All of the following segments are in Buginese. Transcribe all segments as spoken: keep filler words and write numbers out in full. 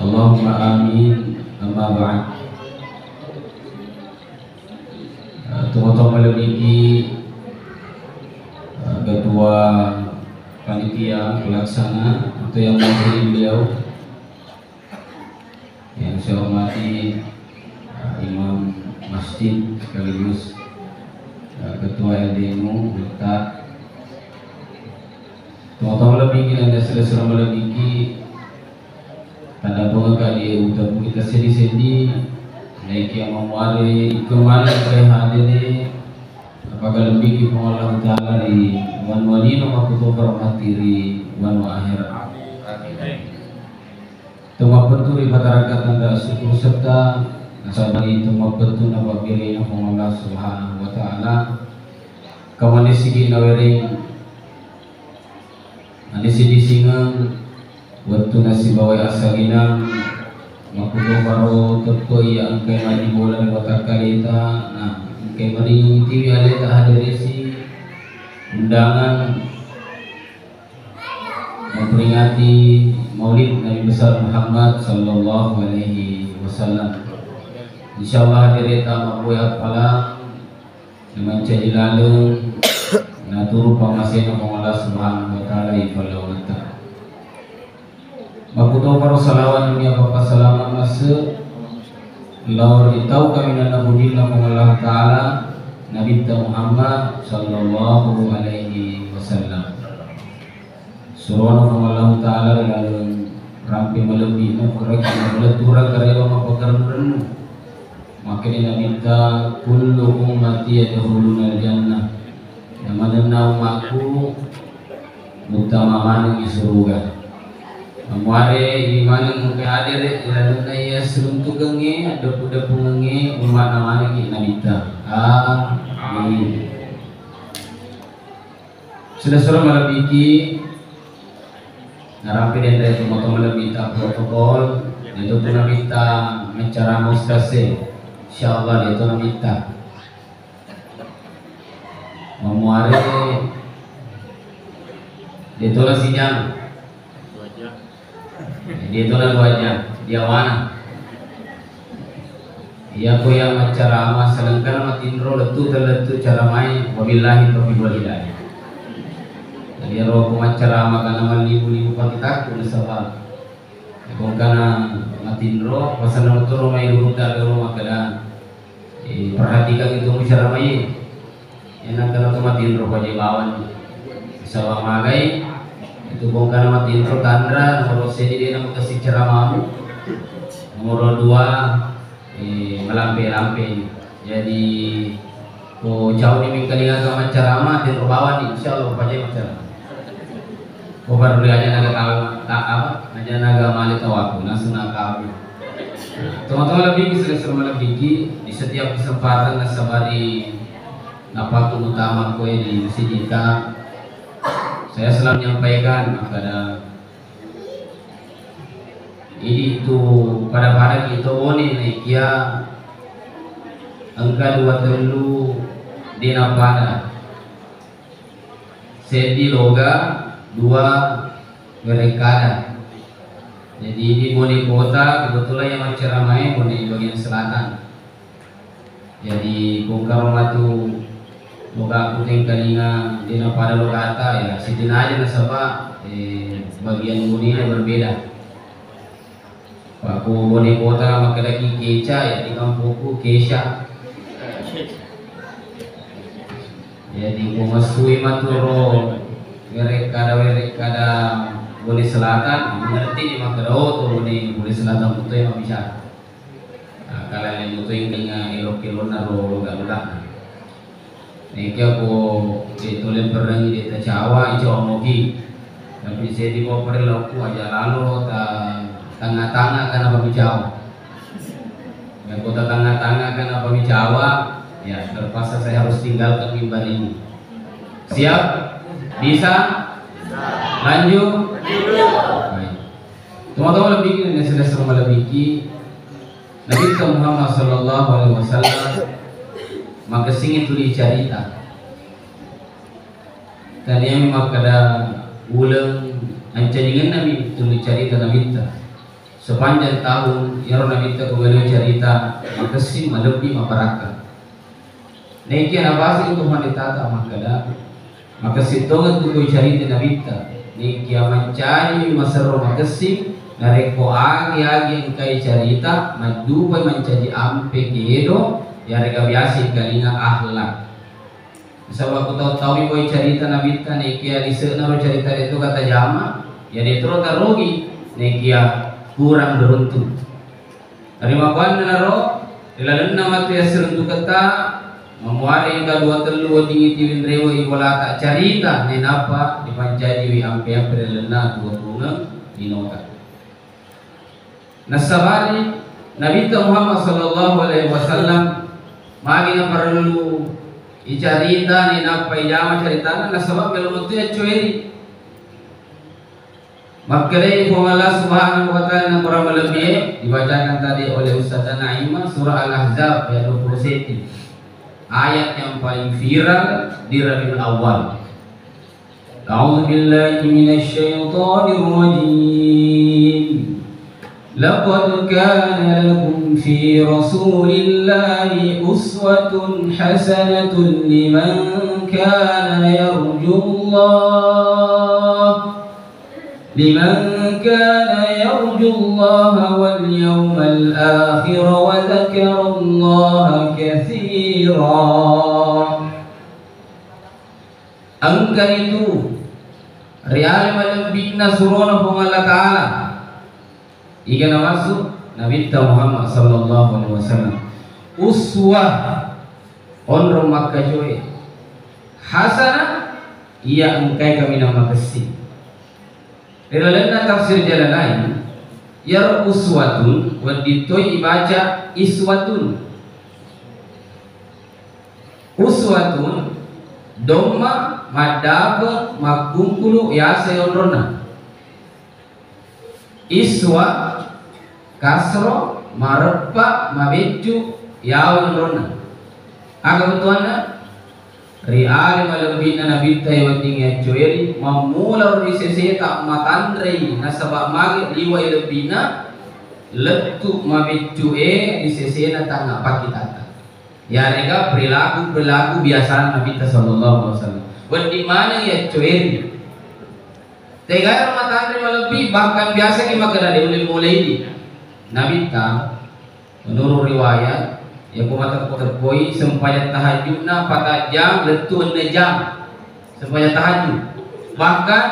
Allahumma amin. Amma ba'd. Eh, tomatoa malebbiki, eh, ketua panitia pelaksana atau yang mewakili beliau, yang saya hormati, eh, imam masjid sekaligus, eh, ketua L D M U, Ustaz. Tomatoa malebbiki dan selesai malebbiki, tanda pengeka di uta kita seddi-seddi, naiki yang memuare ikemana saya hadiri, apakah lebih di Allah Ta'ala di wanua lino makutoka mati di wanua akhirat. Tomapettu ri patarakka tanda syukur serta nasabari tomapettu napabbirina Puang Allah Subhanahu wa Ta'ala. Kamane sigi nawereng, ane sidisingeng wettu nasibawai asaginang, makkutoparo teppe iya engkai mani bola ri watakkaleta, na engkai maringeng tiwi aleta hadiresi undangan memperingati Maulid Nabi Besar Muhammad sallallahu alaihi wasallam. Insyaallah hadireta mabboya appala, namancaji laleng, naturu pammasena Puang Allah Subhanahu wa Ta'ala ipallawangetta. Makkutoparo salawat dunia pappasalama masse lao ri tau kaminang nabudinna Puang Allah Ta'ala, Nabitta Muhammad sallallahu alaihi wasallam. Surona Puang Allah Ta'ala ri laleng rampe malebbi na puraki na lettura karewa mappakerennu-rennu. Makkedai Nabitta, "Kullu ummati yadkhulunal jannah." Yang manenna ummakku muttama manengngi suruga. Muare ini maneng hadere ilalenna iya seruntukengnge, deppu-deppungengnge, ummakna manengngi Nabitta. Amin. Sura-sura malebbiki, narampe denre tomatoa malebbitta protokol, itu tu Nabitta maccarama ustaz e. Insyaallah itu Nabitta. Memuare itu lah sinyal. Jadi itu lah dua jam. Dia mana? Iya ko iya maccarama selengkana matinro lettu tellettu caramae, wabillahi taufiq wal hidayah. Jadi ero ko maccarama kana mallibu-libu pakitakku nasaba. Ko kana matinro, pasanna motoro mai gurutta ero makkeda, eh, perhatikan itu musyaramai. Enakna to matinro paje bawang. Saba magai itu bongkana matinro tanra nomor seddi de na mukasi ceramamu. Nomor dua, eh, malampe-lampe. Jadi ko cauni mingkalinga ka maccarama tinro bawang, insyaallah paje maccarama. Ko parellu aja naga tahu tak apa, aja naga male tawaku, langsung naga kamu. Teman-teman lebih bisa semua lebih di setiap kesempatan nasabari Napakku utama koe di masijita, saya selalu menyampaikan kepada idi tu pada-pada kita bone naikia engka dua tellu dena pada seddi loga dua werekkada. Jadi ini bone kota kebetulan yang maccaramae bone bagian selatan. Jadi, bongkaro matu logaku tengkalinga dena pada logata, ya, siddinna aja nasaba, eh, bagian bunina berbeda. Pakku bone kota makkedaki keca, ya, di kampungku kesha. Jadi, ko massui matu ro werekkada-werekkada bone selatan, mengerti ni makkeda, oh, to bone, bone selatan betul ya, bisa. Nah, kalalle mutoi engka elok-elonna ro loga-loga. Nekia ko de tole perrengi de tacawa, icawa mogi. Tapi seddi mo perlaku aja lalo ta tanga-tanga kana pamicawa. Ya ko ta tanga-tanga kana pamicawa, ya terpaksa saya harus tinggalkan mimbar ini. Siap? Bisa? Lanjut? Baik. Teman-teman lebih ini sudah semua lebih Nabitta Muhammad sallallahu alaihi wasallam makessingngi tuli carita. Taniami makkeda uleng ancalingenna mi tuli carita Nabitta Sepanjang tahun iyaro Nabitta ko melo carita makessing, malebbi, mabarakka. Naikia napaseng tu panritata makkeda, makessing tongeng tu ko carita Nabitta. Naikia mancaji maserro makessing, narekko agi-agi engkai carita, maddupai mancaji ampe kedo, yarega biasa engkalinga akhlak. Nasaba ku tau-tau mi pole carita Nabitta, naikia lise'na ro carita de to katajama, ya de to ro tarogi, naikia kurang beruntung. Rimakkuannanaro, ri lalenna matu yassiruntuketta, mamuare engka dua tellu weddingngi tiwinrewe i bolata carita, nainappa ripancajiwi ampe-ampe ri lalenna tuo-tuongeng linota. Nassabari Nabitta Muhammad sallallahu alaihi wasallam magi naparellu icarita, nainappa ijama caritana, nasaba melo metu yaccoeri. Makkedai Puang Allah Subhanahu wa Ta'ala, Quran malebbie dibacakan tadi oleh Ustazah Naimah, surah Al-Ahzab ayat dua puluh satu, ayat yang paling viral di Rabiul Awal. أعوذ بالله من الشيطان الرجيم. لقد كان لكم في رسول الله أسوة حسنة لمن كان يرجو الله، لمن كان يرجو الله واليوم الآخر وذكر الله كثيرا. Engkanitu ri ale malebbinna surona Puang Allah Ta'ala, iga namassu Nabitta Muhammad sallallahu alaihi wasallam. Uswah, onrong makkacoe. Hasanah, iya engkai kaminang makessing. Ri lalenna tafsir Jalalain, iyaro uswatun wedding toi ibaca iswatun. Uswatun, domma, maddapeng, makkungkulu, yasai onronna. Iswa, kasro, mareppa, mabeccu, yawi onronna. Aga bettuanna? Ri ale malebbi'na Nabitta e wedding yaccoeri, mammularo ri seseta matanrei, nasaba magi liwai lebbi'na, lettu mabeccu e ri sesena tangnga pakkitatta. Yarega perilaku-perilaku biasana Nabitta sallallahu alaihi wasallam. Wedding maneng yaccoeri. Tegaero matanre malebbi, bahkan biasaki makkeda de ulle mulai di. Nabitta, menurut riwayat, yako matekko-tekkoi sempajang tahajudna patajang lettu enne jam sempajang tahajud. Bahkan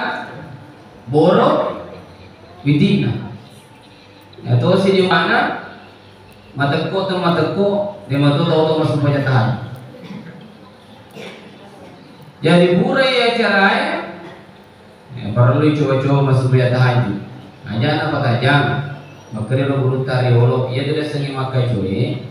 boro witina. Yatosi di mana matekko to matekko, de mato tau to masempajang tahajud. Jadi pura iya acarae, ya, parellu coba-coba masempajang tahajud. Ajana patajang, makkedaro gurutta riolo, iya tu riasengnge makkacoe,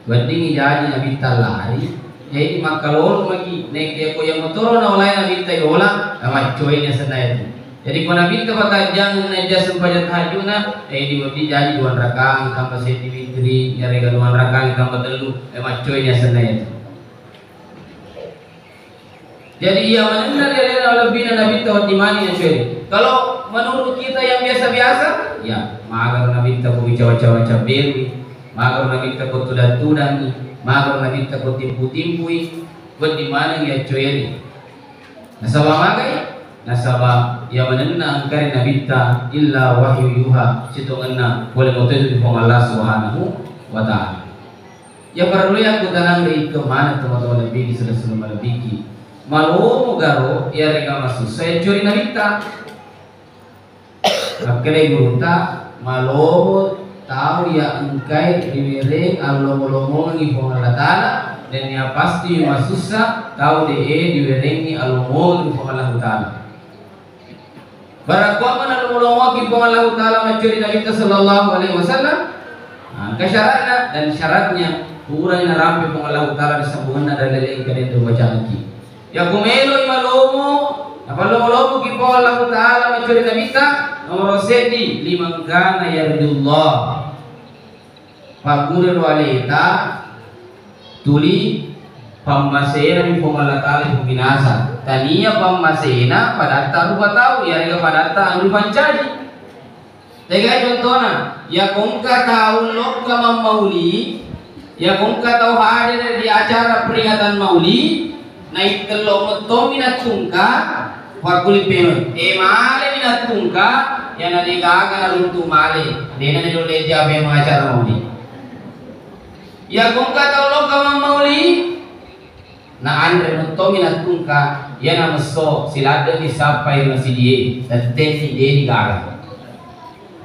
weddingngi jaji Nabitta lari, jadi makkalolo maki, nekke ko iya motoro naolai Nabitta yola, ya maccoeni asenna itu. Jadi ko Nabitta patajang najja sempajang tahajudna, eh, di wedding jaji dua rakaat tambah seddi witri, yarega dua rakaat tambah tellu, eh, maccoeni asenna itu. Jadi iya manenna ri alena lebbina Nabitta wedding mani naccoeri. Kalau menurut kita yang biasa-biasa, ya, magaro Nabitta ko bicawa-cawa cabberu, magaro Nabitta ko tudang-tudangi, magaro Nabitta ko timpu-timpui, wedding maneng yaccoeri. Nasaba magai? Nasaba iya manenna engkari Nabitta illa wahyu yuha, sitongenna pole moto itu di Puang Allah Subhanahu wa Ta'ala. Iya parellu yakkutanang ri ikko maneng tomatoa lebbi di sula-sula malebbiki. Malomo garo iyarega masussa yaccori Nabitta. Makkedai gurutta, malomo tau iya engkai riwereng allomo-lomongengngi Puang Allah Ta'ala, nennia pasti masussa tau de e diwerengngi allomongengngi Puang Allah Ta'ala. Barakkuamma nalomo-lomoki Puang Allahu Ta'ala maccori Nabitta sallallahu alaihi wasallam? Nah, engka syaratna, dan syaratnya purani narampe Puang Allahu Ta'ala ri sambungenna dalil engka den ri bacangki. Yakko meloi malomo, napallomo-lomoki Puang Allahu Ta'ala maccori Nabitta, nomoro seddi, liman kana yarjullah. Pagguriro aleta tuli pammasena mi Puang Allah Ta'ala ipubinasa. Tania pammasena padatta rupa tau, iyarega padatta anu ripancaji. Tegai contona, yakongka tau lokka mammauli, yakongka tau hadir di acara peringatan mauli, naittello mettomi nattungka, fakkuli pemeng. E, male mi nattungka, yana degaga naruntu male, dena ni dolle jabe mengacara mauli. Yakongka tau lokka mammauli, na anre mettomi nattungka, yana messo siladde'ni sappai ri masidie, tette'ni deni gaga.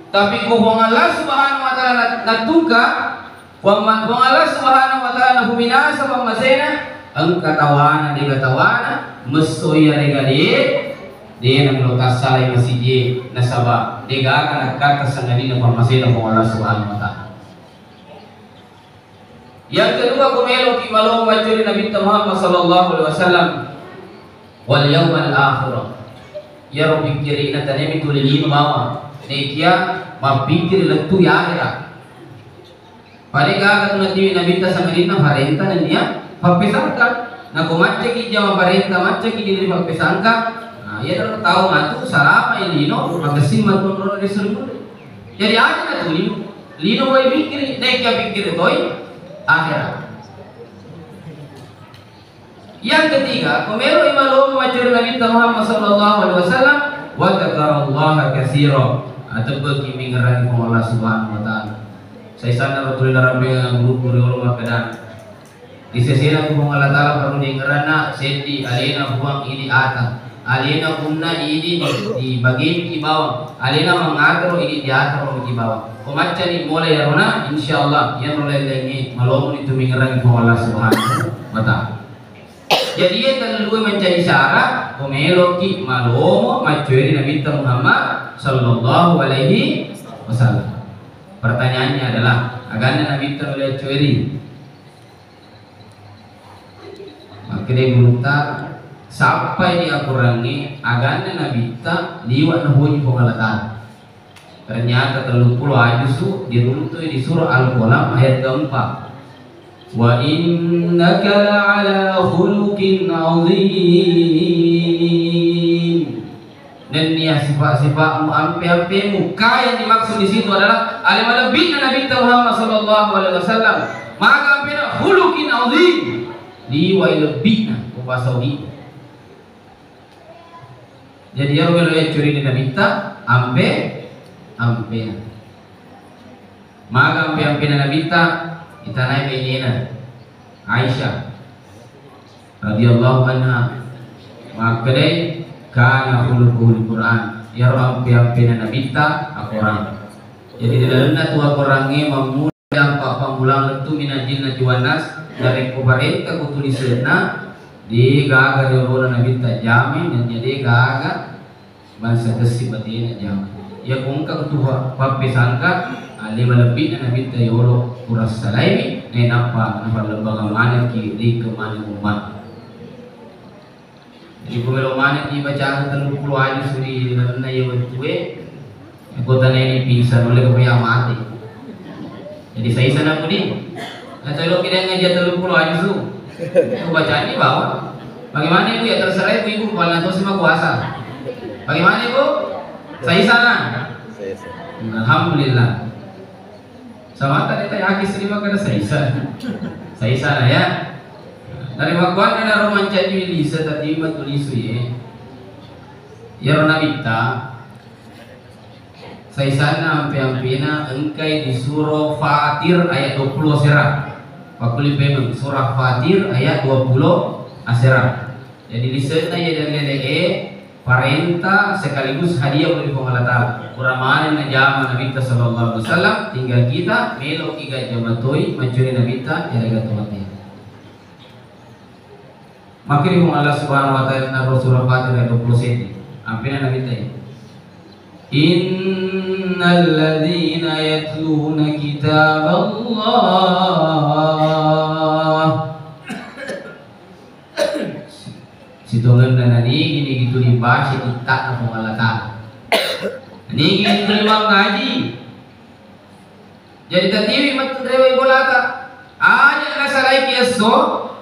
Tapi ko Puang Allah Subhanahu wa Ta'ala nat-, nattungka, Puang Ma-, Puang Allah Subhanahu wa Ta'ala napuminasa pammasena, engka tawana, dega tawana, messo iya dega de, dena melo tassalai masidie, nasaba degaga nakkatta sangadinna pammasena Puang Allah Subhanahu wa Ta'ala. Yang kedua, ku meloki malomo maccuri Nabitta Muhammad sallallahu alaihi wasallam wal yaumal akhir. Iyaro pikkirina tanemi tuli lino bawang. Nekia mappikkiri lettu ya akhirat. Pada gaga tu natiwi Nabitta sangadinna parenta nennia pappesangka. Nako maccaki jama parenta, maccaki diri pappesangka. Nah, iya tau matu salama lino, makessing matu ro ri suri. Jadi aja natuli. Lino wai pikkiri, naikka pikkiri toi akhirat. Yang ketiga, ko meloi malomo maccuri Nabitta Muhammad sallallahu alaihi wasallam, wa dzakarallaha katsira. Atebbeki mengngerangi Puang Allah Subhanahu wa Ta'ala. Saisanna ro tuli narabbeng guru-guru riolo makkeda, Ri sesena Puang Allah Ta'ala parellu diingeranna seddi, alena Puang idi ata. Alena punna idi di, dibagimiki bawang. Alena mangatoro idi diatoroki bawang. Ko maccani mulai yarona, insyaallah, iyaro lain-laingnge malomoni tu mengngerangi Puang Allah Subhanahu wa Ta'ala. Jadi, iya tellue mancaji syarat, ko meloki malomo maccuri Nabitta Muhammad sallallahu alaihi wasallam. Pertanyaannya adalah, aganna Nabitta nulle accuri? Makkedai gurutta, sappai di akorangnge aganna Nabitta liwa napoji Puang Allah Ta'ala. Ternyata telluppulo ajusu diruntui di surah Al-Qalam ayat keempat. Wa innaka la'ala khuluqin azim. Nennia sifat-sifatmu, ampe-ampemu, ka yang dimaksud di situ adalah ale malebbi'na Nabitta Muhammad sallallahu alaihi wasallam. Maka ampena khuluqin azim, liwai lebbi'na, ko bahasa Ugi. Jadi iyaro melo yaccuri Nabitta ampe-ampena. Maga ampe-ampena Nabitta, itanai bainena Aisyah radhiyallahu anha makkedai, kana khuluquhul Qur'an, iyaro ampe-ampena Nabitta Akorang. Jadi di lalenna tu Akorangnge mammula jampa pammulang lettu minal jinnati wan nas, narekko parenta ko tulisenna, de gaga riolona Nabitta jame, nennia de gaga bangsa kessi batena jama. Iya ko engka tu pa-, pappesangka, ale malebbi'na Nabitta yolo purassalaiwi, nainappa napallebbangang manekki ri kemana ummat. Jadi ko melo manekki bacaan telluppulo ajusu ri lalenna iya wettue, ko tanai pingsan, nulle ko ya mate. Jadi saisana pudi. Nah, coba kita ngaji telluppulo ajusu. Ko bacani bawa. Bagaimana ibu ya, terserah ibu, ibu kepala tosi mah kuasa. Bagaimana ibu? Saisana. Alhamdulillah. Sama tadi teh aki serima kada saisa. Saisana ya. Dari makuan na roman caji lisa tadi matulisu ye. Ya Nabitta. Saisanna ampe-ampena engkai di Surah Fatir ayat dua puluh asera. Pakkuli pemeng Surah Fatir ayat dua puluh asera. Jadi lisenna iya dalile-e parenta sekaligus hadiah oleh Puang Allah Ta'ala. Pura maneng najama Nabitta sallallahu alaihi wasallam, tinggal kita meloki gajja matoi maccuri Nabitta iyarega tomate. Makkeda Puang Allah Subhanahu wa Ta'ala na Surah Fatir ayat dua puluh satu. Ampena Nabitta ini. Innal ladzina yatluna kitaballah. Sitongenna nanigi-nigi tuli base itta'na Puang Allah Ta'ala. Nigi tuli mangaji. Jadi tatiwi mattunrewai bolata. Aja nasalaiki esso,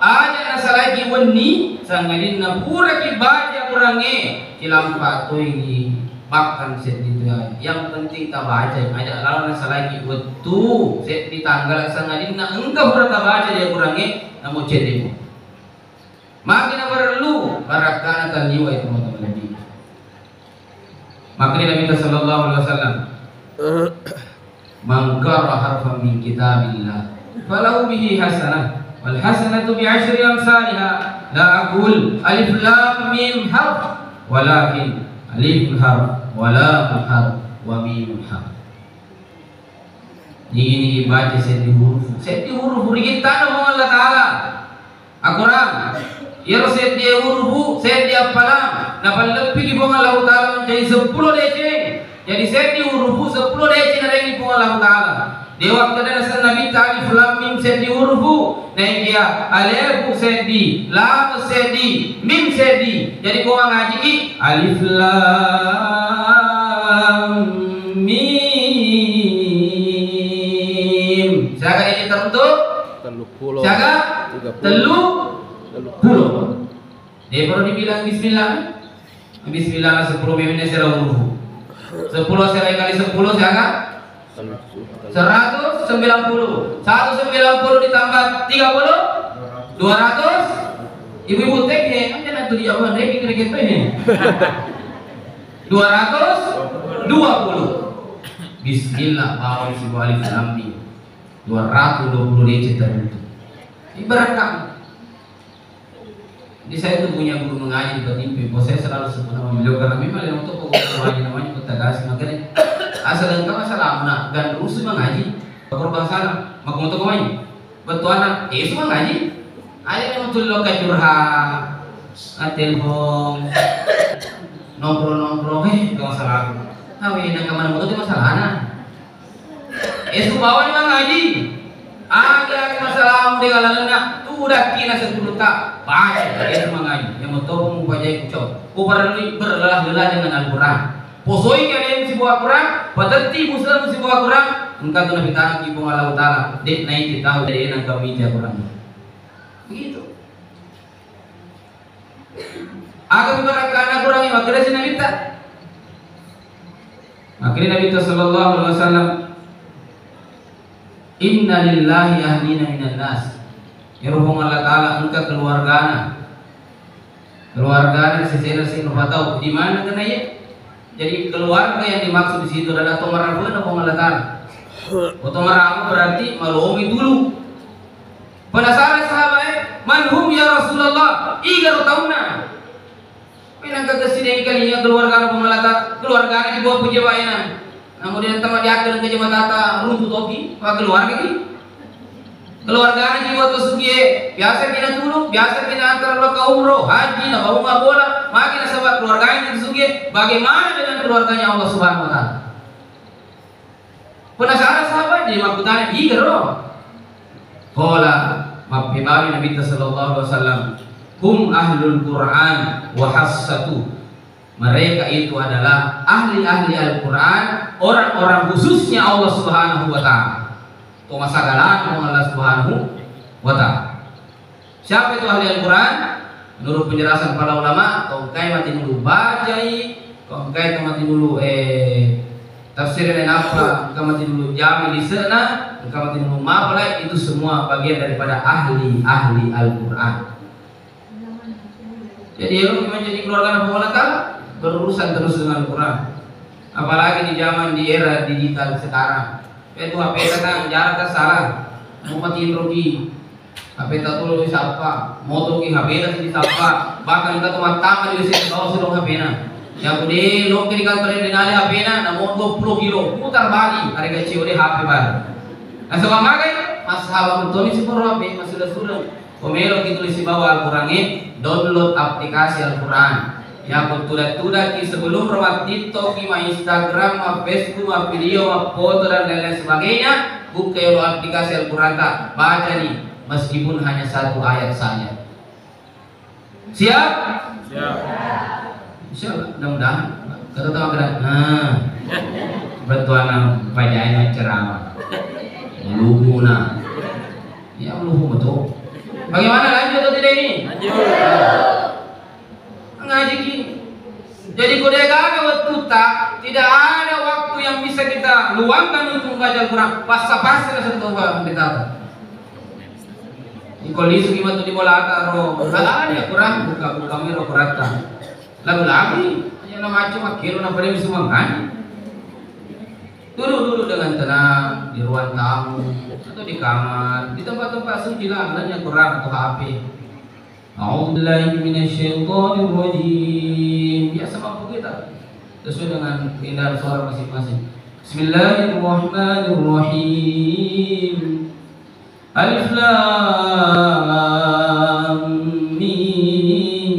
aja nasalaiki wenni, sangadinna puraki baca Qurangnge, kilampa toini Bahkan seddi tu ya, yang penting tabaca, aja lawan nasalai wettu seddi tanggal sangadinna engka pura tabaca di Al-Quran e, namu cedde. Makin perlu barakkana taliwa itu teman-teman. Makanya Nabi sallallahu alaihi wasallam, "Man qara harfan min kitabillah, falahu bihi hasanah, wal hasanatu bi asyri amsaliha." La aqul alif lam mim harf, walakin alif harf, wa lam harf, wa mim harf. Nigi-nigi baca seddi huruf, seddi huruf, rigittana Puang Allah Ta'ala. Akorang, iyaro seddi urufu, seddi appalang, napalleppiki Puang Allahu Ta'ala mancaji seppulo deceng. Jadi seddi urufu, seppulo deceng narengi Puang Allahu Ta'ala. Dewa kada nasenna Nabitta alif lam mim seddi urufu, naekia alefu seddi, lam seddi, mim seddi. Jadi ko mangajiki alif lam mim. Siaga ini teruntuk? Telluppulo. Siaga? Tiga puluh. Tellu? Telluppulo. Dia baru dibilang bismillah. Bismillah sepuluh menit saya urufu. Sepuluh saya kali sepuluh siaga? Seratus sembilan puluh. Seratus sembilan puluh ditambah tiga puluh? Dua ratus? Ibu-ibu tek ya, kan kena tuh dia apa? Dia kira-kira ya. Dua ratus dua puluh. Bismillah, bawang si alif lam mim. Dua ratus dua puluh deceng teruntuk. Ibarat kamu. Jadi saya tuh punya guru mengaji di Patimpe, bos saya selalu sebut nama beliau karena memang dia waktu pokok mengaji namanya Kota Gasi, makanya asal engkau masalah anak dan rusuh mengaji, baru bahasa anak, mau untuk main, betul anak, eh semua ngaji, ada yang betul lo curhat, telepon, nongkrong-nongkrong, eh, gak masalah aku. Tahu ya, nak kemana mau tuh masalah anak. Esu bawani mangaji. Aga masalahmu dengan lalenna, tudakki na sepuluta, baca esu mangaji. Yang mau tahu mau baca kucau. Ku perlu berlelah-lelah dengan Al-Quran. Posoi kalian sibuah Quran, patetti Muslim sibuah Quran, engkau tu nabi tangan Puang Allah Ta'ala, dek naik tahu dari enang kami Quran. Begitu. Aga barakkana Quran e, makkedasi Nabitta. Makkedai Nabitta sallallahu alaihi wasallam, "Inna lillahi ahlina minan nas." Ero Puang Allah Ta'ala engka keluargana. Keluargana sesena sing rupa tau. Di mana kena ya? Jadi keluarga yang dimaksud di situ adalah tomarabuana Puang Allah Ta'ala. Tomarabu berarti malomi dulu. Penasaran sahabat e, "Man hum ya Rasulullah?" Iga ro taunna? Menang kagak sideng kalinya keluarga Puang Allah Ta'ala, keluarga di bawah puja baina. Namun dia teman diatur ke jemaah tata runtu topi, apa keluarga ki? Keluarga di bawah tu sugie, biasa kena tulu, biasa kena antar lo ke umroh, haji, na bawa bola, makin sahabat keluarganya di sugie. Bagaimana dengan keluarganya Allah Subhanahu Wa Ta'ala? Penasaran sahabat, jadi makkutana, "Iga ro?" Qala, mappebali Nabitta sallallahu alaihi wasallam, "Hum ahlul Qur'an wa hassatu." Mereka itu adalah ahli-ahli Al-Quran, orang-orang khususnya Allah Subhanahu wa Ta'ala. To masagalan Allah Subhanahu wa Ta'ala. Siapa itu ahli Al-Quran? Menurut penjelasan para ulama, tongkai mati dulu bacai, tongkai mati dulu, eh, tafsir dan apa, engka mati dulu jami lise'na, engka mati dulu mapalai, itu semua bagian daripada ahli-ahli Al-Quran. Jadi, ya, menjadi keluarga Nabi Allah Ta'ala berurusan terus dengan Al-Quran. Apalagi di zaman, di era digital sekarang. Itu H P kan jarak kan salah. Mau mati rugi. H P ta tolo disappa, moto ki H P na disappa, bahkan engka to mattama di W C bawang sedong H P na. Yang udah lo ke di kantor yang denali H P na, namun dua puluh kilo, putar balik, harga C O D H P baru. Nasaba magai, mas sahabat mentoni si poro H P, mas sudah sudah. Pomelo ki tulis di bawah Al-Quran e, download aplikasi Al-Quran. Yakko tuda-tudaki sebelum ro mattittoki, ma Instagram, ma Facebook, ma video, ma foto dan lain-lain sebagainya, buka yolo aplikasi Al-Quran ta, baca ni meskipun hanya satu ayat saja. Siap? Siap. Insya Allah, mudah-mudahan. Kata tahu kena. Nah, bantuan pajai ceramah. Luhuna. Ya, luhu betul. Bagaimana, lanjut atau tidak ini? Lanjut. Ngaji ki. Jadi ko de gaga wettu Ta-, tidak ada waktu yang bisa kita luangkan untuk membaca Al-Quran. Passa-passa na satu pendeta. Iko lisu ki matu di bolata ro. Ala-ala dia Quran, buka-buka miro Quran ta. Lagu-lagu, hanya na macu makkiro na pada bisa mangani. Duduk-duduk dengan tenang di ruang tamu atau di kamar, di tempat-tempat suci lah, hanya Quran atau H P. A'udzubillahi minasyaitonirrajim. Biasa mampu kita sesuai dengan keindahan suara masing-masing. Bismillahirrahmanirrahim. Alif Lam Mim.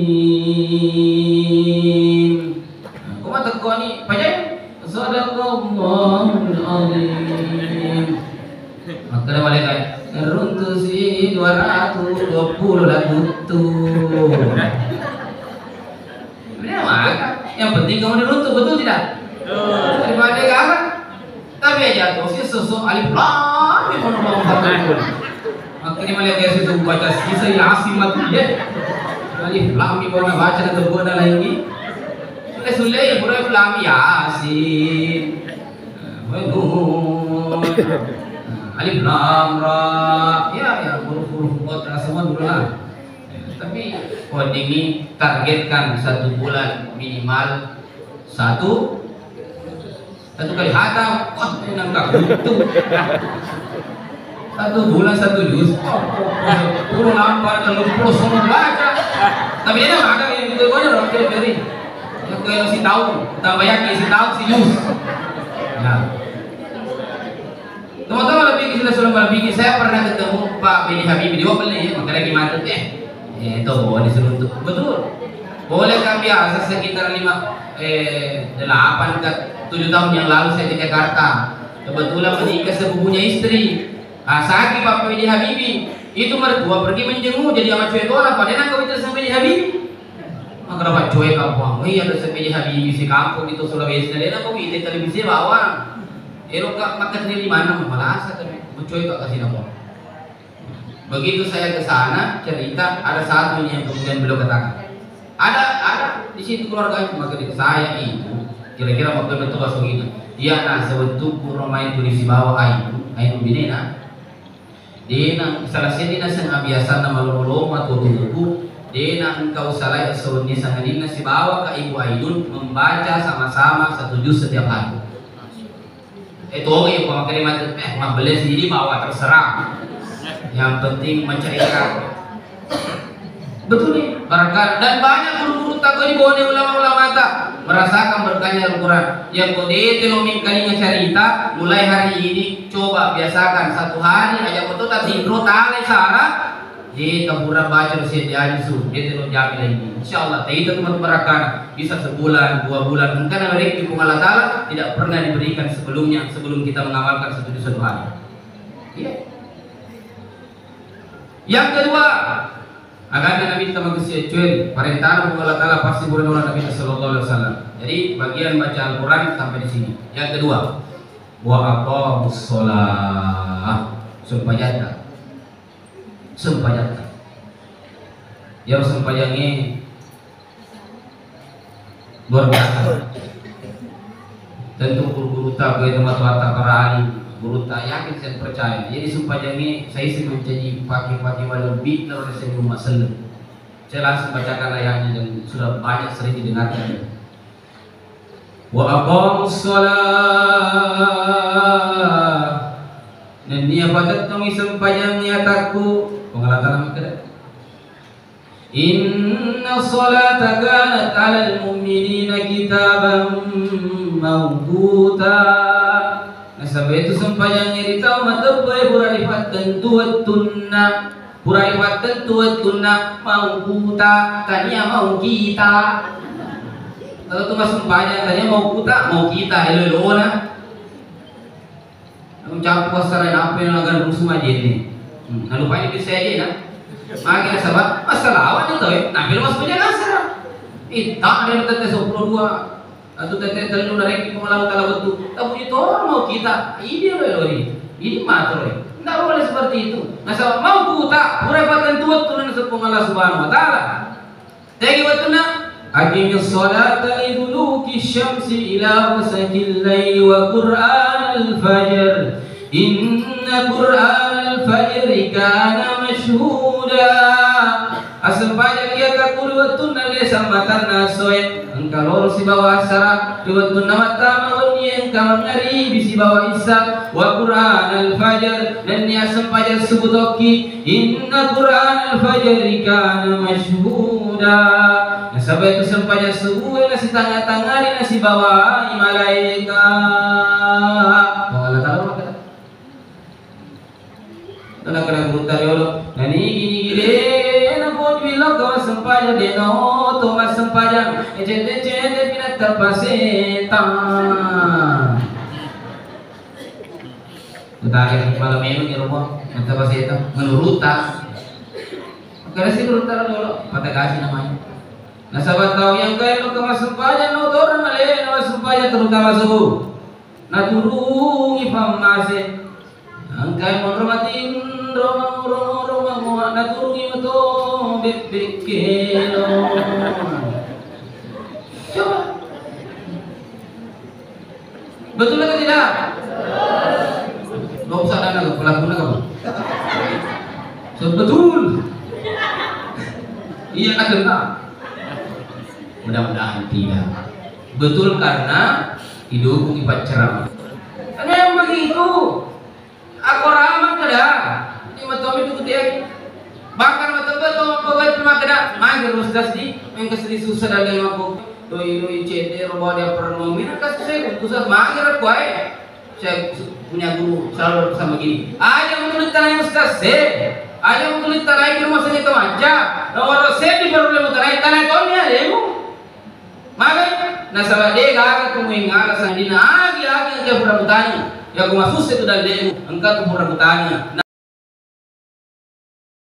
Ko matekko ni, pajai. Sadaqallahul azim. Makkeda malaikat, "Runtusi dua ratus dua puluh lagu tu." Benar, maka yang penting kamu diruntuh, betul tidak? Betul. Daripada gak, tapi aja tuh si susu alif lam mim. Makkeda malaikat, susu baca sisa Yasin mati ya. Alif lam mim baca dan terbuat lain ini. Sulle-sulle, pura Alif Lam Yasin. Nun. Alif Lam Ra. Ya, ya, huruf-huruf muqatta'ah semua dulu lah. Tapi weddingngi targetkan satu bulan minimal satu, satu kali hatam. Wah, nangka kutu. Satu bulan satu juz. Pura nampak telung puluh semua baca. Tapi dia mah ada yang itu, gua ada orang dari. Ya, gua yang si tahu, tambah yakin si tahu si juz. Nah. Teman-teman, lebih sudah sudah lebih, saya pernah ketemu Pak B J Habibie di Wabele ya, makanya gimana teh? Eh, itu boleh disentuh. Betul. Boleh kan biasa sekitar lima, eh, delapan ke tujuh tahun yang lalu saya ke Jakarta. Kebetulan menikah sepupunya istri. Nah, sakit Pak B J Habibie. Itu mertua pergi menjenguk, jadi amat cuek orang, padahal nang kawin sama B J Habibie. Maka dapat cuek kampung. Oh iya, ada B J Habibie di kampung itu Sulawesi. Nah, dia nak kawin televisi bawang. Ero ka makan di mana? Malasa tapi mencuek ka kasih nama. Begitu saya ke sana, cerita, ada satu yang kemudian beliau katakan. Ada, ada di situ keluarga, maka di saya itu, kira-kira waktu itu bahasa gitu. Iya, nah, sebentuk kurang main tulis di bawah air, air binena. Dena, salah seddi naseng abiasanna malolo-lolo matuo-tuoku, dena engka usalai esso wenni sangadinna sibawa Kak Ibu Ainun membaca sama-sama satu juz setiap hari. Eh, toge, pemakai mate, eh, mabbelle sendiri bawa terserah. Yang penting menceritakan. Betul nih, barangkali. Dan banyak guru-guru takut di Bone ulama-ulama tak merasakan berkahnya Al-Quran. Yang kode telo mingkalinga cerita, mulai hari ini coba biasakan satu hari aja kode tak tindro tale sara. Eh, kamu baca seddi aja su, dia telo jami lagi. Insya Allah, tak itu teman barakana. Bisa sebulan, dua bulan, engka na mereka di Allah Ta'ala tidak pernah diberikan sebelumnya, sebelum kita mengamalkan satu juz satu hari. Iya. Yang kedua, aganna Nabi ta makessing cueri, parentana Puang Allah Ta'ala pasti boleh nolak Nabi sallallahu alaihi wasallam. Jadi bagian baca Al-Quran sampai di sini. Yang kedua, wa aqamus shalah, sempajatta. Sempajatta. Ya sempajangnge luar biasa. Tentu guru-guru ta, gue teman tua ta, para ahli guru ta yakin dan percaya. Jadi sempajangnge saya sih menjadi pakai-pakai walau bit terus saya rumah selem. Saya langsung bacakan ayatnya dan sudah banyak sering didengarkan. Wa aqamus shalah. Nennia patettongi sempajangnge atakku. Pengalatan makkeda. Inna sholata kanat 'alal mu'minina kitaban mauquta. Nasaba itu sempajangnge ri tau matebbe pura ripattentu wettunna, pura ripattentu wettunna mauquta, tania mauqita. Kalau tu massempajang tania mauquta, mauqita, elo-elona. Namu cappu assarai nappa na nagan rusu majenne. Hmm, nalupai ni bisa aja na. Magi nasaba massalawa ni tau, eh, nappa lu masuk aja nasara. Itta ada tette sepuluh dua. Atau tette tellu narekki Puang Allah Ta'ala wettu. Tapuji toro mauqita. Ini lo lo ini. Ini matro. Nggak boleh seperti itu. Nasaba mauquta, pura patentu wettu na nasaba Puang Allah Subhanahu wa Ta'ala. Tegi wettunna أقم الصلاة لدلوك الشمس إلى غسق الليل وقرآن الفجر إن قرآن الفجر كان مشهودا. Assempajang iya takku ri wettunna lesa matanna essoe, engka loro sibawa assara, ri wettunna mattama wennie engka mangaribi sibawa issa, wa Qur'anal fajr, nennia assempajang subuh tokki, inna Qur'anal fajri kana masyhuda. Nasaba itu sempajang subuh e nasitangnga-tangngari nasibawai malaeka. Wala taro makkeda. Tanakkeda gurutta riolo, nanigi-nigi de napojui lokka massempajang, de naoto massempajang, ecedde-cedde pi nattappa setang. Utare malam minggu di rumah, nattappa setang. Menurutta. Kada si gurutta riolo, patagasi namanya. Nasaba tau yang kaya lokka massempajang, naotorang alena massempajang, terutama subuh. Naturungi pammase. Engkai monro matinro, manguro-nguro, mangoa, naturungi mato bebbe kelo. Coba. Betul atau tidak? Nggak usah ada nggak pelakunya kamu. So, betul. Iya, ada nggak? Mudah-mudahan tidak. Betul karena didukung pacceramah. Ada yang begitu. Aku ramah kada. Ini matomi tu kutia. Bahkan matebbe to mappagai tu makkeda, "Magi ustaz di, engka sedih susah dan yang aku doi-doi cedde roba dia pernah mina kasus saya, ustaz magi kuai." Saya punya guru selalu bersama gini. Aja mutulit tanai ustaz se. Aja mutulit tanai di rumah sakit macca. Nomor saya di baru lemu tanai tanai tahun ya lemu. Magai, nasaba de gaga tu muingara sandina agi-agi engka pura mutani. Ya ku masusse tu dallemu, engka tu pura mutani.